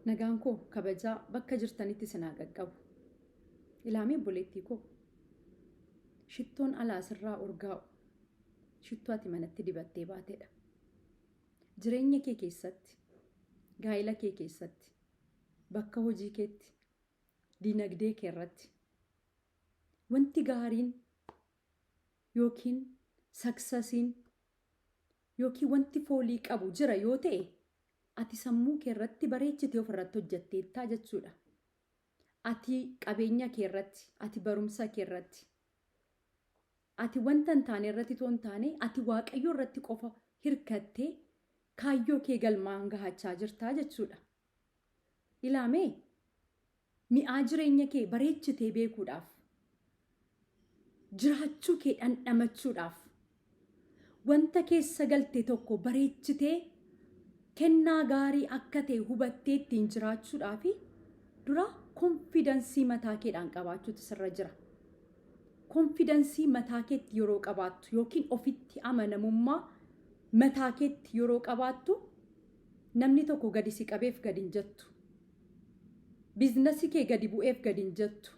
Nagaan koo kabajaa bakka jirtanitti isin haa qaqqabu. Ilaamee obboleettii koo, shittoon alaa sirraa urgaa'u shittoo ati manatti dibattee baatedha. Jireenya kee keessatti, gaa'ila kee keessatti, bakka hojii keetti, dinagdee kee irratti wanti gaariin yookiin saksasiin yookiin wanti foolii qabu jira yoo ta'e, ati sammuu kee irratti bareechitee ofirratti hojjetteettaa jechuudha. Ati qabeenya kee irratti, ati barumsa kee irratti, ati wanta hin taane irratti otoo hin taane, ati Waaqayyo irratti qofa hirkattee kaayyoo kee galmaan gahachaa jirtaa jechuudha. Ilaamee, mi'aa jireenya kee bareechitee beekuudhaaf, jiraachuu kee dhandhamachuudhaaf, wanta keessa galte tokko bareechitee kennaa gaarii akka ta'e hubattee ittiin jiraachuudhaaf dura konfidansii mataa keedhaan qabaachuutu sirra jira. Konfidansii mataa keetti yeroo qabaattu yookiin ofitti amanamummaa mataa keetti yeroo qabaattu, namni tokko gadi si qabeef gadi hin jettu. Biizinasii kee gadi bu'eef gadi hin jettu.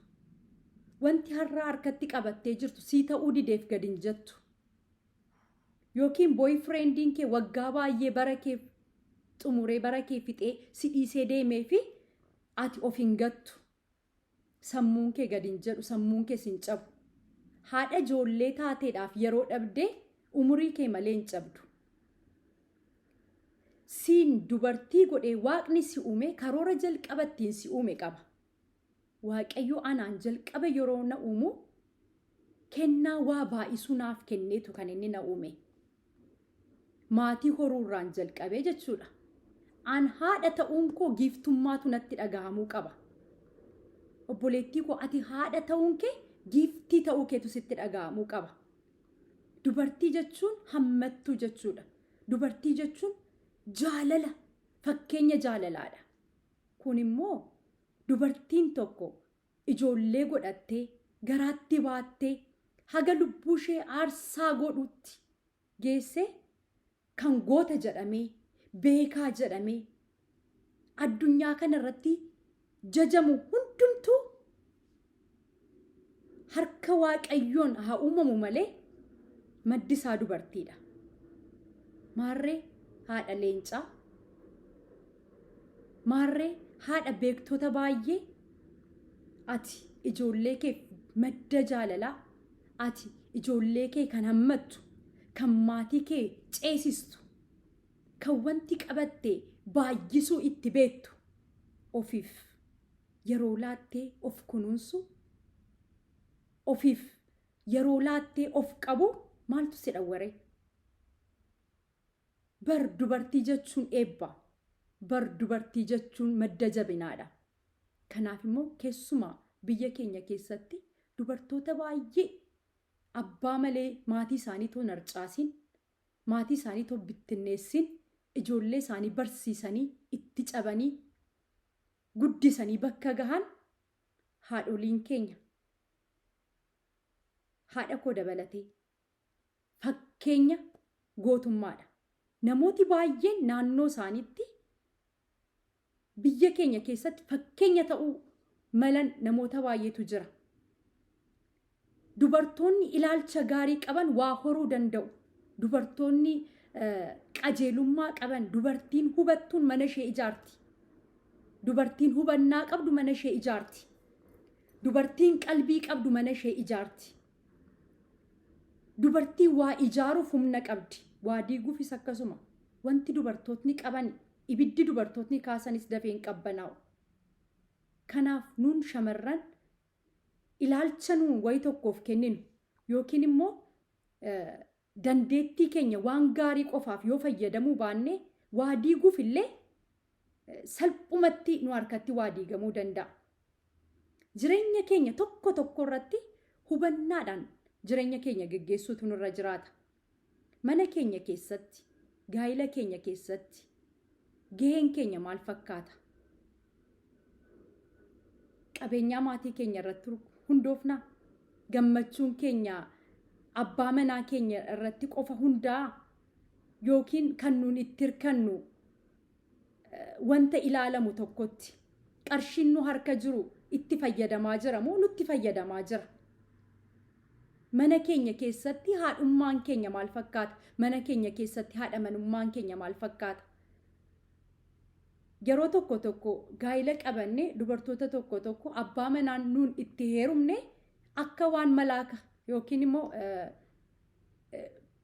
Wanti har'a harkatti qabattee jirtu sii ta'uu dideef gadi hin jettu. Yookiin boyfriendiin kee waggaa baay'ee bara kee xumuree, bara kee fixee si dhiisee deemee fi ati of hin gattu. Sammuun kee gadi hin jedhu, sammuun kee sin cabu. Haadha ijoollee taateedhaaf yeroo dhabdee umurii kee malee hin cabdu. Siin dubartii godhee Waaqni si uume karoora jalqaba ittiin si uume qaba. Waaqayyo anaan jalqaba yeroo na uumu kennaa waa baay'isuu naaf kenneetu kan inni na uume. Maatii horuurraan jalqabee jechuudha. An haadha ta'uun koo giiftummaatu natti dhagahamuu qaba. Obboleettii koo, ati haadha ta'uun kee giiftii ta'uu keetu sitti dhagahamuu qaba. Dubartii jechuun hammattuu jechuudha. Dubartii jechuun jaalala, fakkeenya jaalalaadha. Kun immoo dubartiin tokko ijoollee godhattee, garaatti baattee, haga lubbuu ishee aarsaa godhutti geessee, kan goota jedhamee, beekaa jedhamee addunyaa kana irratti jajamu hundumtuu harka Waaqayyoon haa uumamu malee maddi isaa dubartiidha. Maarree haadha leencaa, maarree haadha beektota baay'ee, ati ijoollee keef madda jaalalaa, ati ijoollee kee kan hammattu, kan maatii kee ceesistu, kan wanti qabatte baay'isuu itti beektu, ofiif yeroo laattee of kunuunsu, ofiif yeroo laattee of qabu maaltu si dhawware? Bar dubartii jechuun eebba. Bar dubartii jechuun madda jabinaadha. Kanaaf immoo keessumaa biyya keenya keessatti dubartoota baay'ee abbaa malee, maatii isaanii too harcaasiin, maatii isaanii too bittinneessin, ijoollee isaanii barsiisanii, itti cabanii guddisanii bakka gahan haadholiin keenya, haadha koo dabalatee, fakkeenya gootummaadha. Namooti baay'een naannoo isaaniitti, biyya keenya keessatti fakkeenya ta'uu malan namoota baay'eetu jira. Dubartoonni ilaalcha gaarii qaban waa horuu danda'u. Dubartoonni qajeelummaa qaban, dubartiin hubattuun mana ishee ijaarti. Dubartiin hubannaa qabdu mana ishee ijaarti. Dubartiin qalbii qabdu mana ishee ijaarti. Dubartiin waa ijaaruuf humna qabdi. Waa diiguufis akkasuma. Wanti dubartootni qaban, ibiddi dubartootni kaasanis dafee hin qabbanaa'u. Kanaaf nuun shamarran ilaalcha nuun wayi tokkoof kenninu yookiin immoo dandeettii keenya waan gaarii qofaaf yoo fayyadamuu baanne, waa diiguuf illee salphumatti nu harkatti waa diigamuu danda'a. Jireenya keenya tokko tokko irratti hubannaadhaan jireenya keenya geggeessuutu nurra jiraata. Mana keenya keessatti, gaa'ila keenya keessatti gaheen keenya maal fakkaata? Qabeenyaa maatii keenya irratti hundoofnaa? Gammachuun keenya abbaa manaa keenya irratti qofa hundaa'a? Yookiin kan nuun itti hirkannu Wanta ilaalamu tokkotti qarshiin nu harka jiru itti fayyadamaa jira moo nutti fayyadamaa jira? Mana keenya keessatti haadhummaan keenya maal fakkaata? Mana keenya keessatti haadha manummaan keenya maal fakkaata? Yeroo tokko tokko gaa'ila qabanne, dubartoota tokko tokko abbaa manaan nuun itti heerumne akka waan malaaka yookiin immoo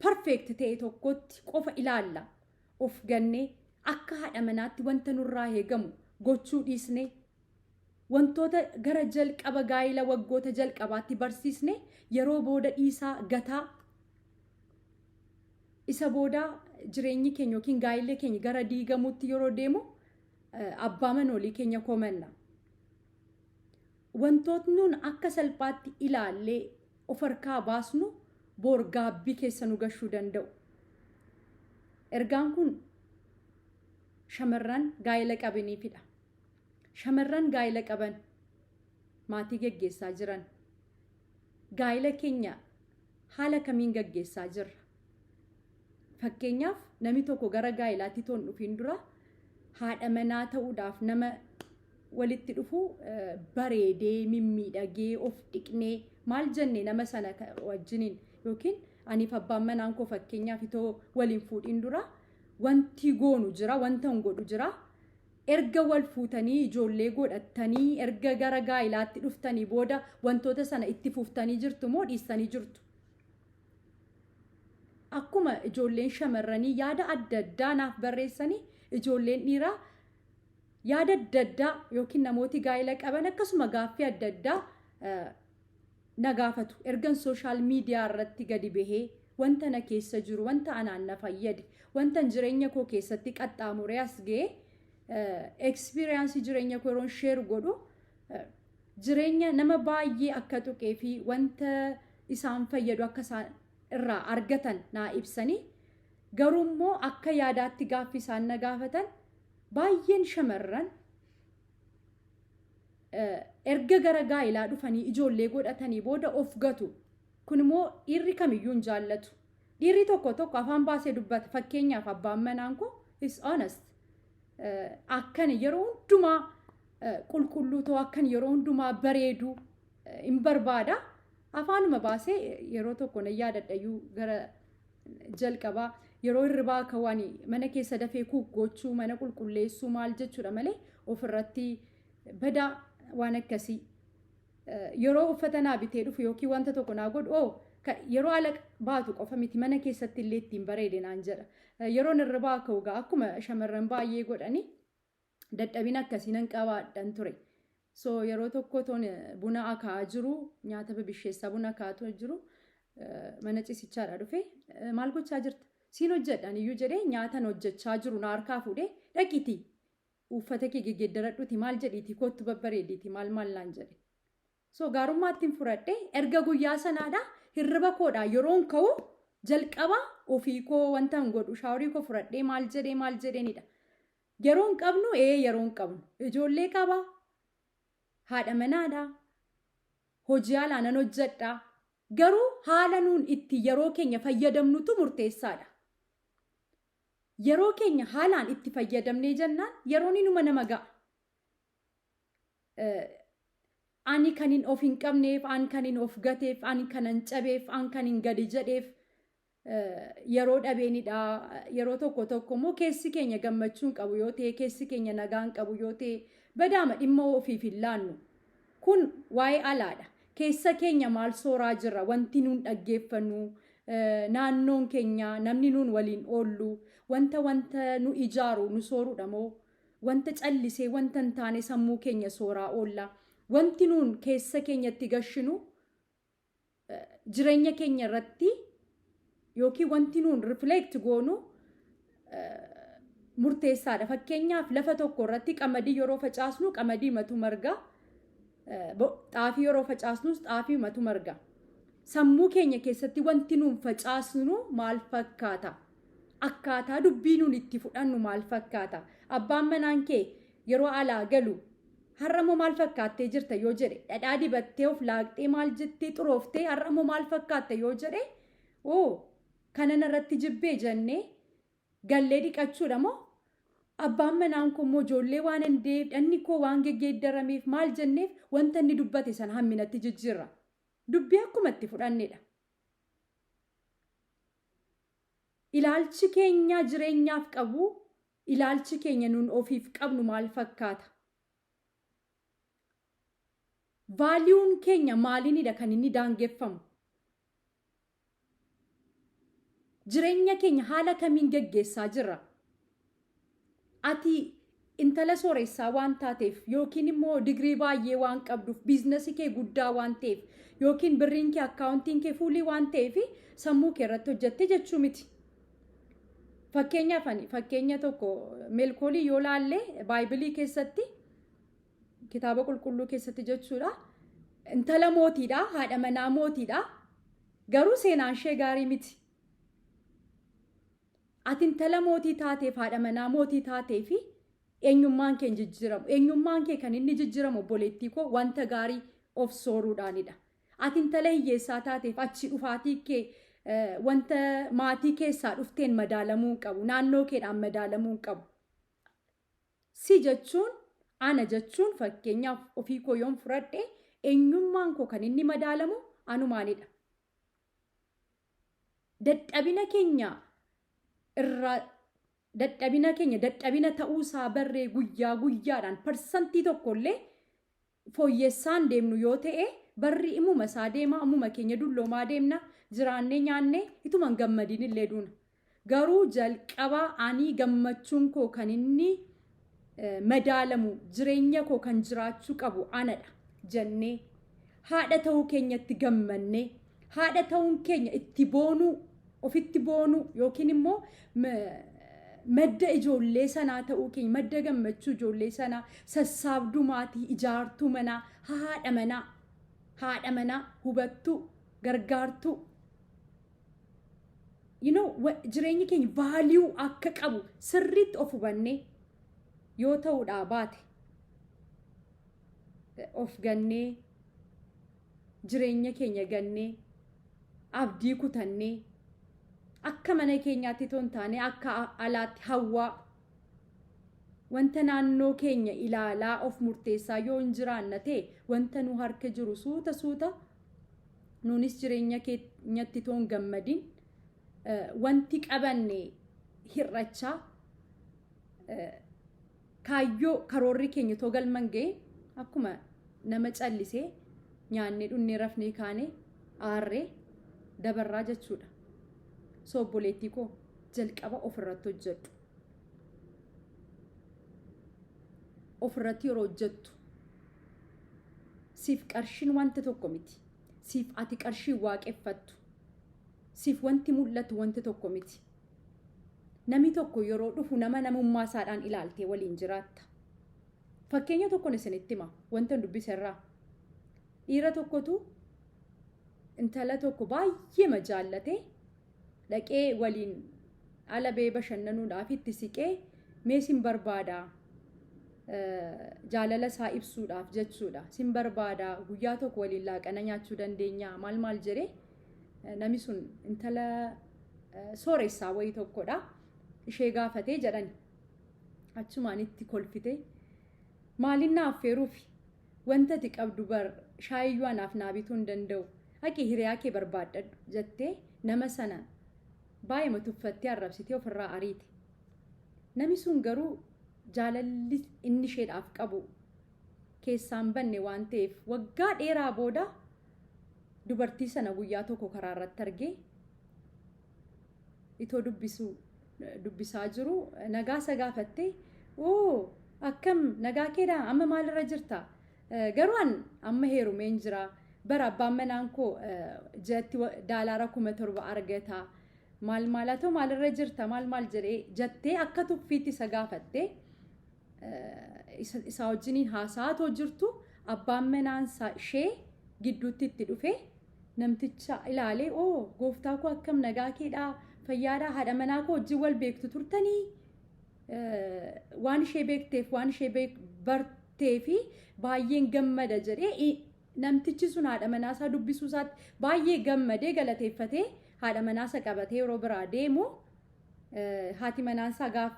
perfect ta'e tokkotti qofa ilaalla. Of gannee akka haadha manaatti wanta nurraa eegamu gochuu dhiisne, wantoota gara jalqaba gaa'ila waggoota jalqabaatti barsiisne yeroo booda dhiisaa gataa, isa booda jireenyi keenya yookiin gaa'illi keenya gara diigamuutti yeroo deemu abbaa manoolii keenya komanna. Wantootni nuun akka salphaatti ilaallee of harkaa baasnu boor gaabbii keessa nu gashuu danda'u. Ergaan kun shamarran gaa'ila qabaniifidha. Shamarran gaa'ila qaban, maatii geggeessaa jiran, gaa'ila keenya haala kamiin gaggeessaa jirra? Fakkeenyaaf, namni tokko gara gaa'ilaatti toon dhufiin dura haadha manaa ta'uudhaaf nama walitti dhufu bareedee, mimmiidhagee, of dhiqnee maal jenne nama sana wajjiniin, yookiin aniif abbaan manaan koo fakkeenyaaf itoo waliin fuudhin dura wanti goonu jira, wanta hin godhu jira. Erga wal fuutanii, ijoollee godhattanii, erga gara gaa'ilaatti dhuftanii booda wantoota sana itti fuftanii jirtu moo dhiistanii jirtu? Akkuma ijoolleen shamarranii yaada adda addaa naaf barreessanii, ijoolleen dhiiraa yaada adda addaa yookiin namooti gaa'ila qaban akkasuma gaaffii adda addaa na gaafatu. Ergan social media irratti gadi bahee wanta na keessa jiru, wanta anaan na fayyade, wanta jireenya koo keessatti qaxxaamuree as ga'e, experience jireenya koo yeroon share godhu, jireenya nama baay'ee akka tuqee fi wanta isaan fayyadu akka isaan irraa argatan naa ibsanii, garuu immoo akka yaadaatti gaaffii isaan na gaafatan baay'een shamarran erga gara gaa'ilaa dhufanii ijoollee godhatanii booda of gatu. Kun immoo dhiirri kamiyyuu hin jaallatu. Dhiirri tokko tokko afaan baasee dubbata. Fakkeenyaaf, abbaan manaan koo is honest. Akkan yeroo hundumaa qulqulluu ta'u, akkan yeroo hundumaa bareedu hin barbaada. Afaanuma baasee yeroo tokko na yaadadhayyuu, gara jalqabaa yeroo hirribaa ka'uun mana keessa dafee cook gochuu, mana qulqulleessuu maal jechuudha malee ofirratti badaa waan akkasii. Yeroo uffata naa bitee dhufu yookiin wanta tokko naa godhu, oo yeroo ala baatu qofa miti, mana keessatti illee ittiin bareede naan jedha. Yeroon hirribaa ka'u gaa akkuma shamarran baay'ee godhanii dadhabina akkasii nan qabaadhan ture. So yeroo tokko toon buna akaa'aa jiru, nyaata bibisheessaa buna akaa'aa jiru, mana ciisichaadha dhufe, "Maal gochaa jirta? Siin hojjedhan iyyuu," jedhee nyaatan hojjechaa jiru na harkaa fuudhee, "Dhaqiitii uffata kee geggeeddaradhuuti, maal jedhiitii kottu, babbareediiti," maal maal naan jedhe. So gaarummaatti hin fudhadhe. Erga guyyaa sanaadha hirriba koodhaa yeroon ka'u jalqaba ofii koo wanta hin godhu shower koo fudhadhee maal jedhee maal jedheenidha. Yeroo hin qabnu, ee, yeroo hin qabnu. Ijoollee qaba. Haadha manaadha. Hojii alaa nan hojjedha. Garuu haala nuun itti yeroo keenya fayyadamnutu murteessaadha. Yeroo keenya haalaan itti fayyadamnee jennaan yeroon inuma nama ga'a. Ani kan hin of hin qabneef, ani kan hin of gateef, ani kan hin cabeef, ani kan hin gadi jedheef yeroo dhabeenidha. Yeroo tokko tokko immoo keessi keenya gammachuu hin qabu yoo ta'e, keessi keenya nagaa hin qabu yoo ta'e, badaama dhimma ofiif hin laannu. Kun waa'ee alaadha. Keessa keenya maal sooraa jirra? Wanti nuun dhaggeeffannu, naannoon keenya, namni nuun waliin oollu, wanta nu ijaaru nu sooruudha moo wanta callisee wanta hin taane sammuu keenya sooraa oolla? Wanti nuun keessa keenyatti gashinu jireenya keenya irratti yookiin wanti nuun rifleekt goonu murteessaadha. Fakkeenyaaf, lafa tokko irratti qamadii yeroo facaasnu qamadii matu marga. Xaafii yeroo facaasnus xaafii matu marga. Sammuu keenya keessatti wanti nuun facaasnu maal fakkaata? Akkaataa dubbii nuun itti fudhannu maal fakkaata? Abbaan manaan kee yeroo alaa galu, "Har'ammoo maal fakkaattee jirta?" yoo jedhe, dhadhaa dibattee, of laaqxee, maal jettee xurooftee, "Har'ammoo maal fakkaatte?" yoo jedhe, oo kanan irratti jibbee jennee gallee dhiqachuudha moo Abbaan manaan koo immoo ijoollee waan hin deef dhanni koo waan geggeeddarameef maal jenneef wanta inni dubbate sana hamminatti jijjiirra. Dubbii akkuma itti fudhannedha. Ilaalchi keenya jireenyaaf qabu, ilaalchi keenya nun ofiif qabnu maal fakkaata? Vaaliyuun keenya maalinidha kan inni daangeffamu? Jireenya keenya haala kamiin geggeessaa jirra? Ati intala sooressaa waan taateef yookiin immoo digirii baay'ee waan qabduuf biizinasii kee guddaa waan ta'eef yookiin birriin kee akkaawuntiin kee fuulii waan ta'eef sammuu kee irratti hojjette jechuu miti. Fakkeenyaaf ani fakkeenya tokko meelkoolii yoo laalle baaybilii keessatti kitaaba qulqulluu keessatti jechuudha. Intala mootiidha, haadha manaa mootiidha. Garuu seenaan ishee gaarii miti. Ati intala mootii taateef haadha manaa mootii taateef eenyummaan kee hin jijjiiramu. Eenyummaan kee kan inni jijjiiramu obboleettii koo wanta gaarii of sooruudhaanidha. Ati intala hiyyeessaa taateef achi dhufaatii kee wanta maatii keessaa dhufteen madaalamuu hin qabu. Naannoo keedhaan madaalamuu hin qabu. Si jechuun ana jechuun fakkeenyaaf ofii koo yoon fudhadhe eenyummaan koo kan inni madaalamu anumaanidha. Dadhabina keenya irraa dadhabina keenya dadhabina ta'uu isaa barree guyyaa guyyaadhaan parsantii tokko illee fooyyessaan deemnu yoo ta'e barri imuma isaa deema ammuma keenya dulloomaa deemna jiraannee nyaannee ituma hin gammadiin illee duuna. Garuu jalqaba ani gammachuun koo kan inni madaalamu jireenya koo kan jiraachuu qabu anadha jennee haadha ta'uu keenyatti gammannee haadha ta'uun keenya itti boonuu ofitti boonuu yookiin immoo madda ijoollee sanaa ta'uu keenya madda gammachuu ijoollee sanaa sassaabduu maatii ijaartuu manaa haadha manaa haadha manaa hubattuu gargaartuu you know jireenyi keenya vaaliyuu akka qabu sirriitti of hubannee yoo ta'uudhaa baate of gannee jireenya keenya gannee abdii kutannee akka mana keenyaatti otoo hin taane akka alaatti hawwaa wanta naannoo keenya ilaalaa of murteessaa yoo hin jiraanna ta'e wanta nu harka jiru suuta suuta nuunis jireenya keenyatti otoo hin gammadin wanti qabanne hir'achaa kaayyoo karoorri keenya otoo galma hin ga'iin akkuma nama callisee nyaannee dhunnee rafnee kaane aarree dabarraa jechuudha. So obboleettii koo jalqaba ofirratti hojjedhu. Ofirratti yeroo hojjettu siif qarshiin wanta tokko miti. Siif ati qarshii waaqeffattu. Siif wanti mul'atu wanti tokko miti. Namni tokko yeroo dhufu nama namummaa isaadhaan ilaaltee waliin jiraatta. Fakkeenya tokkon isinitti hima wanta dubbise irraa. Dhiira tokkotu intala tokko baay'eema jaallatee dhaqee waliin ala ba'ee bashannanuudhaaf itti siqee mee sin barbaada jaalala isaa ibsuudhaaf jechuudha. Sin barbaada guyyaa tokko waliin laaqana nyaachuu dandeenya maal maal jedhee namni sun intala sooressaa wayii tokkodha. Ishee gaafatee jedhani. Achumaan itti kolfite. Maaliin na affeeruufi? Wanta ati qabdu bar shaayiyyuu anaaf naa bituu hin danda'u. Haqi hiriyaa kee barbaaddadhu jettee nama sana baay'ema tuffattee arrabsitee ofirraa ariite. Nami sun garuu jaalalli inni isheedhaaf qabu keessaan banne waan ta'eef waggaa dheeraa booda dubartii sana guyyaa tokko karaa irratti argee itoo dubbisuu dubbisaa jiru nagaa isa gaafattee oo akkam nagaa keedhaa amma maalirra jirta garuu an amma heerumeen jira bara abbaan manaan koo ji'atti daalaara 7,000 argata maal maal haa ta'u maalirra jirta maal maal jedhee jettee akka tuffiitti isa gaafattee isaa wajjiniin haasa'aa too jirtu abbaan manaansaa ishee gidduutti itti dhufe namticha ilaalee oo gooftaa koo akkam nagaa keedhaa fayyaadhaa haadha manaa koo wajjin wal beektu turtanii waan ishee beekteef waan ishee bartee fi baay'een gammada jedhee namtichi sun haadha manaasaa dubbisuu isaatti baay'ee gammadee galateeffatee haadha manaasa qabatee yeroo biraa deemu haati manaansaa gaaf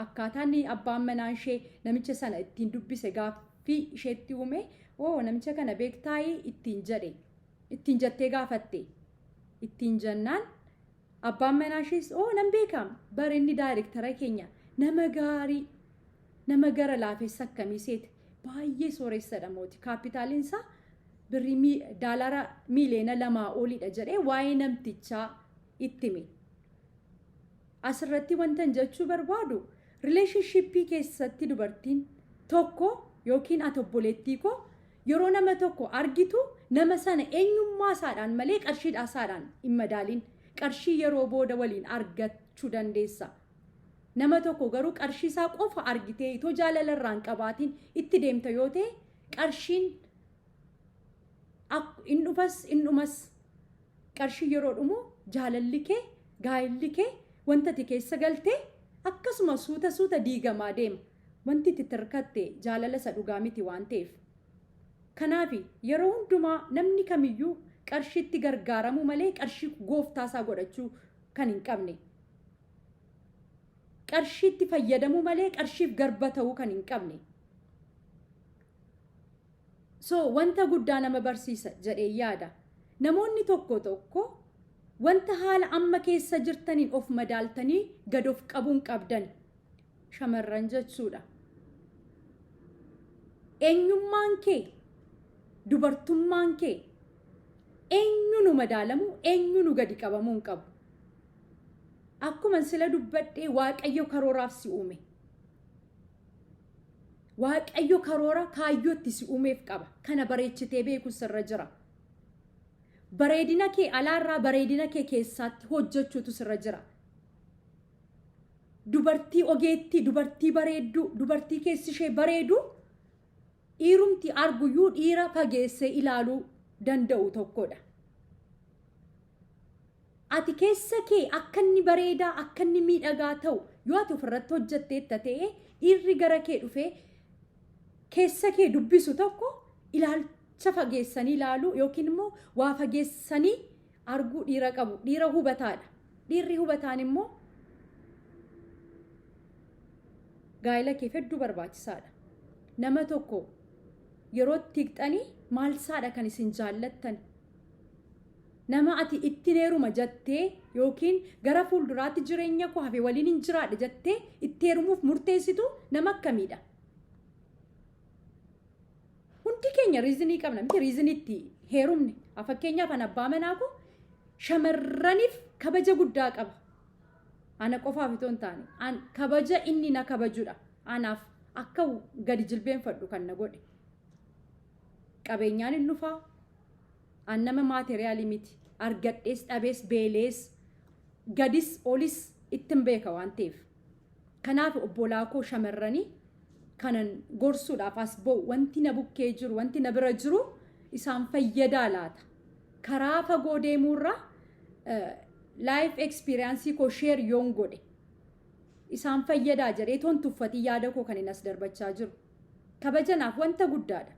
Akkaataan abbaan manaa ishee namicha sana ittiin dubbise gaaffii isheetti uume. "Oo, namicha kana beektaayii?" ittiin jedhe, ittiin jettee gaafatte. Ittiin jennaan abbaan manaa ishees, "Oo, nan beekam bara, inni daayirektara keenya, nama gaarii, nama gara laafessa akkamii seete, baay'ee sooressadha mooti, kaapitaaliin isaa birrii daalara miiliyoona 2 oliidha" jedhee waa'ee namtichaa itti hime. Asirratti wanta jechuu barbaadu, relationship keessatti dubartiin tokko yookiin ati obboleettii koo yeroo nama tokko argitu nama sana eenyummaa isaadhaan malee qarshiidhaa isaadhaan hin madaalin. Qarshii yeroo booda waliin argachuu dandeessa. Nama tokko garuu qarshii isaa qofa argitee itoo jaalala irraa hin qabaatiin itti deemta yoo ta'e, qarshiin in dhufas in dhumas. Qarshii yeroo dhumu jaalalli kee, gaa'illi kee, wanta ati keessa galtee akkasuma suuta suuta diigamaa deema. Wanti itti tirkatte jaalala isa dhugaa miti waan ta'eef. Kanaaf yeroo hundumaa namni kamiyyuu qarshiitti gargaaramuu malee qarshii gooftaasaa godhachuu kan hin qabne. Qarshiitti fayyadamuu malee qarshiif garba ta'uu kan hin qabne. So wanta guddaa nama barsiisa jedhee yaada. Namoonni tokko tokko wanta haala amma keessa jirtaniin of madaaltanii gad of qabuun qabdan, shamarran jechuudha. Eenyummaan kee, dubartummaan kee eenyu nu madaalamu, eenyu nu gadi qabamuu hin qabu. Akkuma sila dubbadhee, Waaqayyo karooraaf si uume. Waaqayyo karoora kaayyootti si uumeef qaba. Kana bareechitee beeku sirra jira. Bareedina kee alaarraa bareedina kee keessaatti hojjechuutu sirra jira. Dubartii ogeettii, dubartii bareedduu, dubartii keessi ishee bareedu, dhiirumti arguyyuu dhiira fageessee ilaaluu danda'u tokkodha. Ati keessa kee akka inni bareedaa, akka inni miidhagaa ta'u yoo ati ofirratti hojjetteetta ta'e, dhiirri gara kee dhufee keessa kee dubbisu tokko ilaalcha fageessanii ilaaluu yookiin immoo waa fageessanii arguu dhiira qabu, dhiira hubataadha. Dhiirri hubataan immoo gaa'ela keef hedduu barbaachisaadha. Nama tokko yeroo itti hiiqxanii maal saadha kan isin jaallattan? Nama ati ittiin heeruma jettee yookiin gara fuulduraatti jireenya koo hafe waliin hin jiraadha jettee itti heerumuuf murteessitu nama akkamiidha? Hundi keenya reason qabna miti, reason itti heerumne. Fakkeenyaaf, an abbaa manaa koo shamarraniif kabaja guddaa qaba. Ana qofaaf itoo hin taane, an kabaja inni na kabajudha. Anaaf akka gadi jilbeenfadhu kan na godhe. Qabeenyaan hin dhufaa. An nama material miti. Argadhees dhabees, beelees gadis olis ittiin beeka waan ta'eef. Kanaaf obbolaa koo shamarranii kanan gorsuudhaaf as ba'u, wanti na bukkee jiru, wanti na bira jiru isaan fayyadaa laata. Karaa fagoo deemuurraa life experience koo share yoon godhe isaan fayyadaa jedhee toon tuffatii yaada koo kan hin as darbachaa jiru. Kabaja naaf wanta guddaadha.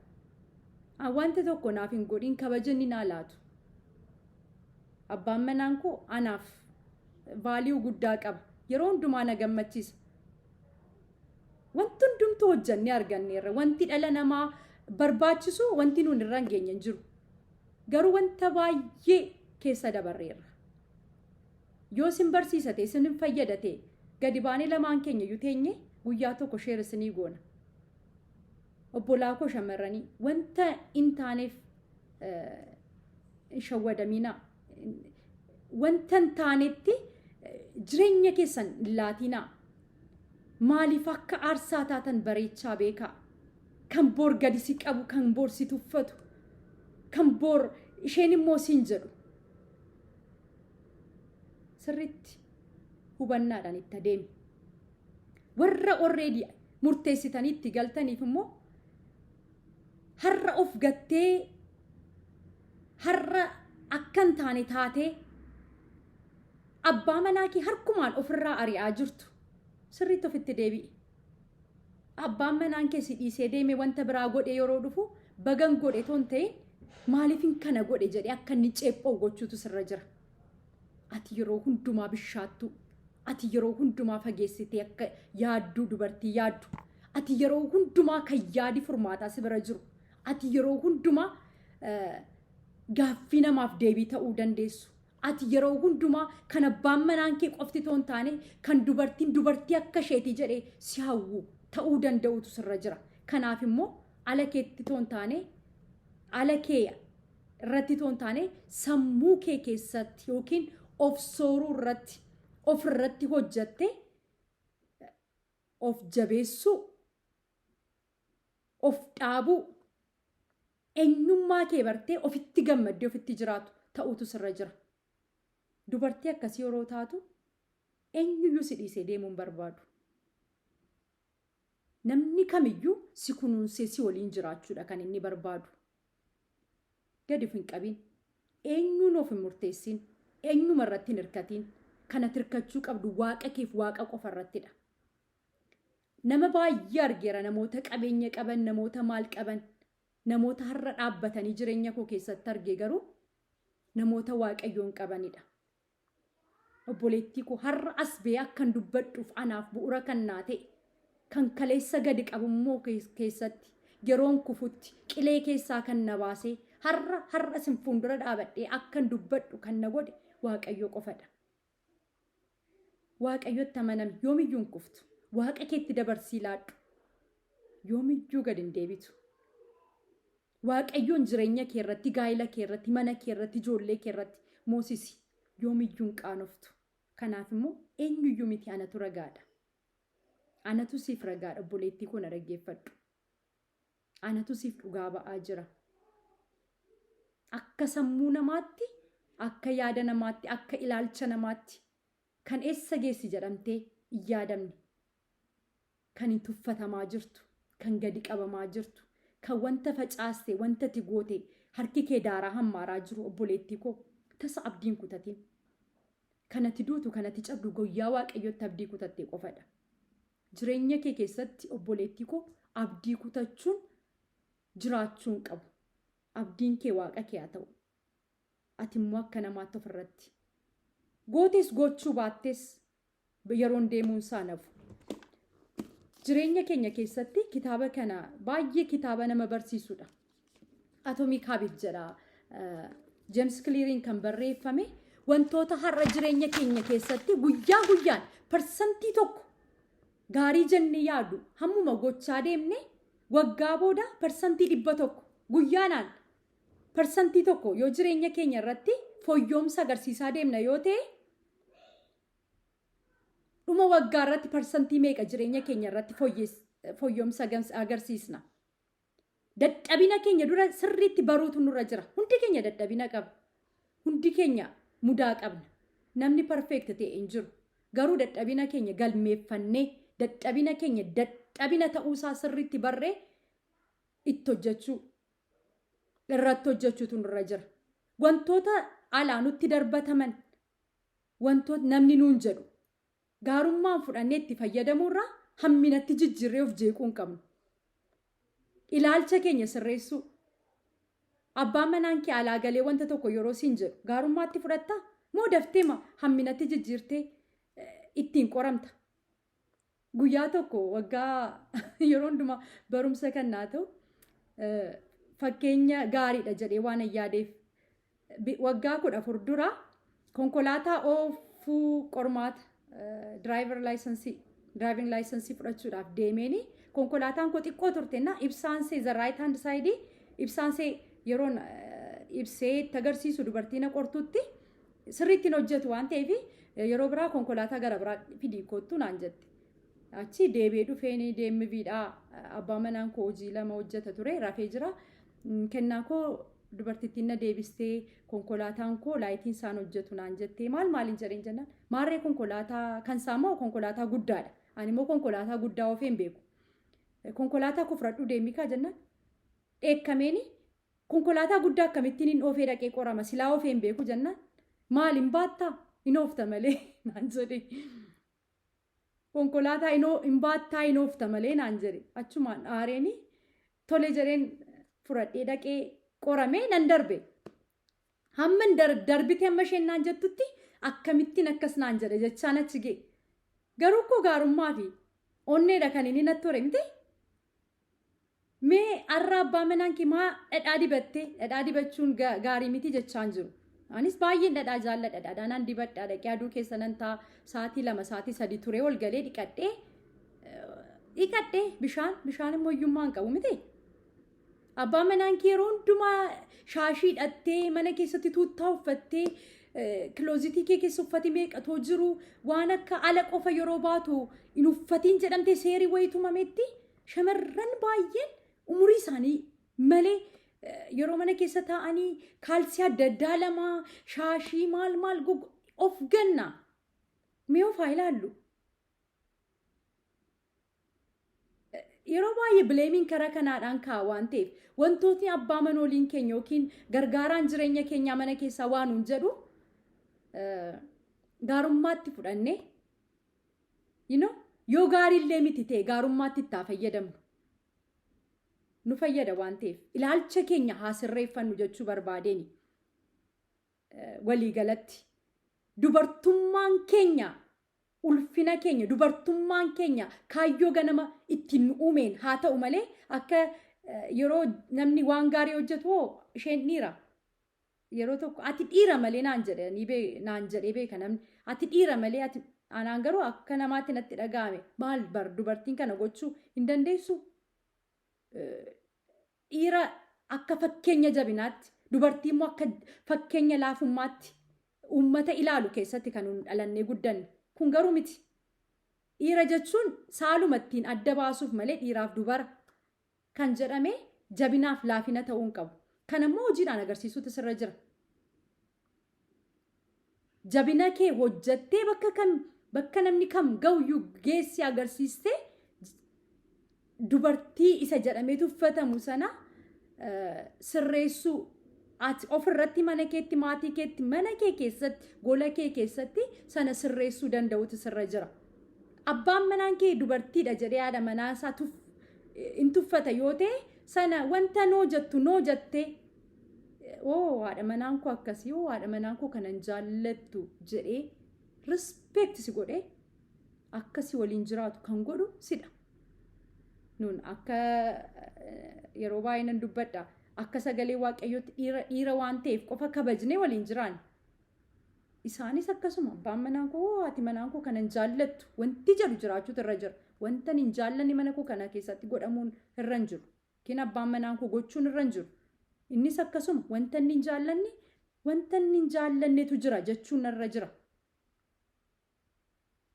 Wanta tokko naaf hin godhin, kabaja inni naa laatu. Abbaan manaan koo anaaf value guddaa qaba. Yeroo hundumaa na gammachiisa. Wanti hundumtuu hojjannee arganneerra. Wanti dhala namaa barbaachisu wanti nuun irra hin geenye hin jiru. Garuu wanta baay'ee keessa dabarreerra. Yoo isin barsiisate, isin hin fayyadate, gadi baanee lamaan keenya iyyuu teenye guyyaa tokko share isinii goona. Obbolaa koo shamarranii, wanta hin taaneef hin shawwadaminaa. Wanta hin taanetti jireenya keessan hin laatinaa. Maaliif akka aarsaa taatan bareechaa beekaa. Kan boor gadi si qabu, kan boor si tuffatu, kan boor isheen immoo siin jedhu. Sirriitti hubannaadhaan itti adeemi. Warra already murteessitanii itti galtaniif immoo, har'a of gattee, har'a akka hin taane taatee abbaa manaa kee harkumaan ofirraa ari'aa jirtu, sirriitti ofitti deebi'i. Abbaan manaan kee si dhiisee deeme, wanta biraa godhe yeroo dhufu, bagan godhe toon ta'in, maaliifin kana godhe jedhee akka inni ceephoo gochuutu sirra jira. Ati yeroo hundumaa bishaattu, Ati yeroo hundumaa fageessitee akka yaadduu dubartii yaaddu. Ati yeroo hundumaa kan yaadi furmaataa si bira jiru. Ati yeroo hundumaa gaaffii namaaf deebii ta'uu dandeessu. Ati yeroo hundumaa kan abbaan manaan kee qofti ta'uu hin taane kan dubartiin dubartii akka isheetii jedhee si hawwu ta'uu danda'utu sirra jira. Kanaaf immoo ala keetti ta'uu hin taane, ala kee irratti ta'uu hin taane, sammuu kee keessatti yookiin of sooruu irratti, of irratti hojjatte of jabeessuu, of dhaabuu, eenyummaa kee bartee ofitti gammaddee ofitti jiraatu ta'utu sirra jira. Dubartii akkasii yeroo taatu eenyuyyuu si dhiisee deemuu hin barbaadu. Namni kamiyyuu si kunuunsee si waliin jiraachuudha kan inni barbaadu. Gadi of hin qabin. Eenyuun of hin murteessin. Eenyuma irratti hin hirkatin. Kan ati hirkachuu qabdu Waaqa keef Waaqa qofa irrattidha. Nama baay'ee argeera, namoota qabeenya qaban, namoota maal qaban, namoota har'a dhaabbatanii jireenya koo keessatti arge garuu namoota Waaqayyoon qabanidha. Obboleettii koo, har'a as ba'ee akkan dubbadhuuf anaaf bu'ura kan naa ta'e, kan kaleessa gadi qabummoo keessatti yeroon kufutti qilee keessaa kan na baasee har'a isin fuuldura dhaabadhee akkan dubbadhu kan na godhe Waaqayyo qofadha. Waaqayyotti amanami, yoomiyyuu hin kuftu. Waaqa keetti dabarsii laadhu. Yoomiyyuu gad hin deebitu. Waaqayyoon jireenya kee irratti, gaa'ila kee irratti, mana kee irratti, ijoollee kee irratti moosisi. Yoomiyyuu hin qaanoftu. Kanaaf immoo eenyuyyuu miti, anatu ragaadha. Anatu siif ragaadha, obboleettii koo na dhaggeeffadhu. Anatu siif dhugaa ba'aa jira. Akka sammuu namaatti, akka yaada namaatti, akka ilaalcha namaatti kan eessa geessi jedhamtee hin yaadamne, kan hin tuffatamaa jirtu, kan gadi qabamaa jirtu, kan wanta facaaste, wanta ati goote harki kee daaraa hammaaraa jiru, obboleettii koo, tasa abdiin kutatin. Kan ati duutu, kan ati cabdu guyyaa Waaqayyotti abdii kutatte qofadha. Jireenya kee keessatti, obboleettii koo, abdii kutachuun jiraachuu hin qabu. Abdiin kee Waaqa kee haa ta'u. Ati immoo akka namaatti ofirratti. Gootes gochuu baattes yeroon deemuun isaa nafu. Jireenya keenya keessatti kitaaba kana baay'ee kitaaba nama barsiisudha. Atomic Habit jedha. James Cleariin kan barreeffame, wantoota har'a jireenya keenya keessatti guyyaa guyyaan 1% gaarii jennee yaadu hammuma gochaa deemne waggaa booda 100% guyyaanaan 1% yoo jireenya keenya irratti fooyyoomsa agarsiisaa deemna yoo ta'e, dhuma waggaa irratti parsantii meeqa jireenya keenya irratti fooyyoomsa agarsiisna? Dadhabina keenya dura sirriitti baruutu nurra jira. Hundi keenya dadhabina qaba. Hundi keenya mudaa qabna. Namni perfect ta'e hin jiru. Garuu dadhabina keenya galmeeffannee, dadhabina keenya dadhabina ta'uusaa sirriitti barree itti hojjechuu, irratti hojjechuutu nurra jira. Wantoota alaa nutti darbataman, wantoota namni nuun jedhu gaarummaan fudhannee itti fayyadamuurraa hamminatti jijjiirree of jeequu hin qabnu. Ilaalcha keenya sirreessuu. Abbaan manaan kee alaa galee wanta tokko yeroo siin jedhu gaarummaatti fudhattaa? Moo daftee hamminatti jijjiirtee ittiin qoramta? Guyyaa tokko waggaa yeroo hundumaa barumsa kan naa ta'u, fakkeenya gaariidha jedhee waan hin yaadeef, waggaa 14 dura konkolaataa oofuu qormaata driver licensii, driving licensii fudhachuudhaaf deemeeni, konkolaataan koo xiqqoo turte na ibsaan see the right hand side ibsaan see yeroon ibsee itti agarsiisu dubartii na qortutti sirriitti hin hojjetu waan ta'eef, yeroo biraa konkolaataa gara biraa fidii kottu naan jette. Achi deebi'ee dhufeen deemmiviidhaa, abbaa manaan koo hojii lama hojjeta ture, rafee jira. Kennaa koo, dubartittiin na deebistee, konkolaataan koo lightiin isaan hojjetu naan jettee, maal maaliin jedheen jennaan, maarree konkolaataa kan isaa immoo konkolaataa guddaadha. Ani immoo konkolaataa guddaa oofee hin beeku. Konkolaataa koo fudhadhuu deemii kaa jennaan, dheekkameeni, konkolaataa guddaa akkamittiin hin oofee dhaqee qorama, silaa oofee hin beeku jennaan, maal hin baattaa, hin oofta malee naan jedhe. Konkolaataa hin baattaa, hin oofta malee naan jedhe. Achumaan aareeni tole jedheen fudhadhee dhaqee qoramee nan darbe. Hamma darbite, amma isheen naan jettutti akkamittiin akkas naan jedhe jechaan achi ga'e. Garuu koo gaarummaa fi onneedha kan inni natti hore miti. Mee har'a abbaa manaan kee maa dhadhaa dibattee? Dhadhaa dibachuun gaarii miti jechaan jiru. Anis baay'een dhadhaa jaalladha. Dhadhaa nan dibadha. Dhaqee aduu keessa nan taa'a. Sa'aatii 2, sa'aatii 3 turee ol galee dhiqadhee dhiqadhee bishaan immoo hiyyummaa hin qabu miti. Abbaan manaan kee yeroo hundumaa shaashii hidhattee, mana keessatti tuuttaa uffattee, closetii kee keessa uffati meeqatoo jiru, waan akka ala qofa yeroo baatu hin uffatiin jedhamtee seerii wayii tumametti, shamarran baay'een umurii isaanii malee yeroo mana keessa taa'anii kaalsii adda addaa lama, shaashii, maal maal of ganna. Mee of haa ilaallu. Yeroo baay'ee blameiin karaa kanaadhaan ka'a waan ta'eef, wantootni abbaa manooliin keenya yookiin gargaaraan jireenya keenyaa mana keessaa waan nuun jedhu gaarummaatti fudhannee, yoo gaariillee miti ta'e, gaarummaatti itti haa fayyadamnu. Nu fayyada waan ta'eef ilaalcha keenya haa sirreeffannu jechuu barbaadeen. Waliigalatti dubartummaan keenya ulfina keenya, dubartummaan keenya kaayyoo ganama ittiin nu uumeen haa ta'u malee, akka yeroo namni waan gaarii hojjetu, "Hoo, isheen dhiira," yeroo tokko "Ati dhiira malee" naan jedhanii, naan jedhee beeka namni, "Ati dhiira malee ati." Anaan garuu akka namaatti natti dhaga'ame. Maal bar, dubartiin kana gochuu hin dandeessu. Dhiira akka fakkeenya jabinaatti, dubartii immoo akka fakkeenya laafummaatti uummata ilaalu keessatti kan nun dhalannee guddanne. Kun garuu miti. Dhiira jechuun saaluma ittiin adda baasuuf malee dhiiraaf dubara kan jedhame jabinaaf laafina ta'uu hin qabu. Kan ammoo hojiidhaan agarsiisuutu sirra jira. Jabina kee hojjattee bakka kam, bakka namni kam ga'uyyuu geessi agarsiistee, dubartii isa jedhamee tuffatamu sana sirreessuu, ati ofirratti, mana keetti, maatii keetti, mana kee keessatti, gola kee keessatti sana sirreessuu danda'utu sirra jira. Abbaan manaan kee dubartiidha jedhee haadha manaa isaa hin tuffata yoo ta'e, sana wanta no jettu no jettee, "Oo, haadha manaan koo akkasii, oo, haadha manaan koo kanan jaallattu," jedhee respect si godhee akkasii waliin jiraatu kan godhu sidha. Nun akka yeroo baay'ee nan dubbadha. Akka sagalee Waaqayyootti dhiira dhiira waan ta'eef qofa kabajnee waliin jiraan. Isaanis akkasuma, abbaan manaan koo, haati manaan koo kanan jaallattu wanti jedhu jiraachuutu irra jira. Wanta hin jaallanne mana koo kana keessatti godhamuun irra hin jiru. Yookiin abbaan manaan koo gochuun irra hin jiru. Innis akkasuma wanta inni hin jaallanne, wanta inni hin jaallannetu jira jechuun irra jira.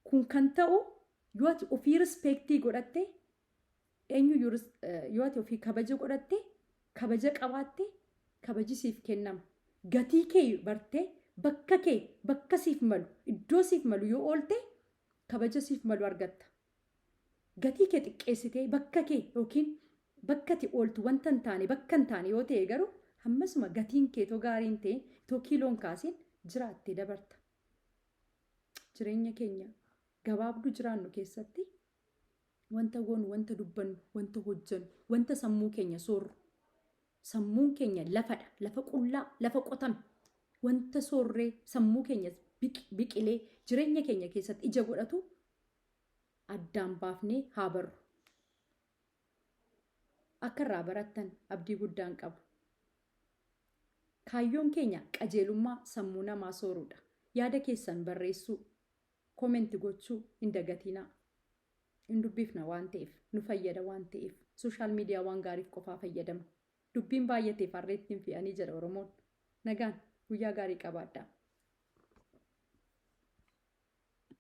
Kun kan ta'u yoo ati ofii respectii godhatte, eenyuyyuu yoo ati ofii kabaja godhatte, kabaja qabaatte, kabaji siif kennama. Gatii kee bartee bakka kee, bakka siif malu, iddoo siif malu yoo oolte, kabaja siif malu argatta. Gatii kee xiqqeessitee bakka kee yookiin bakka ati ooltu wanta hin taane, bakka hin taane yoo ta'e garuu, hammasuma gatiin kee too gaarii hin ta'in, too kiiloon kaasiin jiraattee dabarta. Jireenya keenya gabaabduu jiraannu keessatti wanta goonu, wanta dubbannu, wanta hojjennu, wanta sammuu keenya soorru. Sammuun keenya lafadha, lafa qullaa, lafa qotame. Wanta soorree sammuu keenya biqilee jireenya keenya keessatti ija godhatu addaan baafnee haa barru. Akka irraa barattan abdii guddaan qaba. Kaayyoon keenya qajeelummaa sammuu namaa sooruudha. Yaada keessan barreessuu, comment gochuu hin dagatinaa. Hin dubbifna waan ta'eef, nu fayyada waan ta'eef, social media waan gaariif qofaa fayyadamna. Dubbiin baay'ateef harreetti hin fe'anii jedha Oromoon. Nagaan guyyaa gaarii qabaadhaa.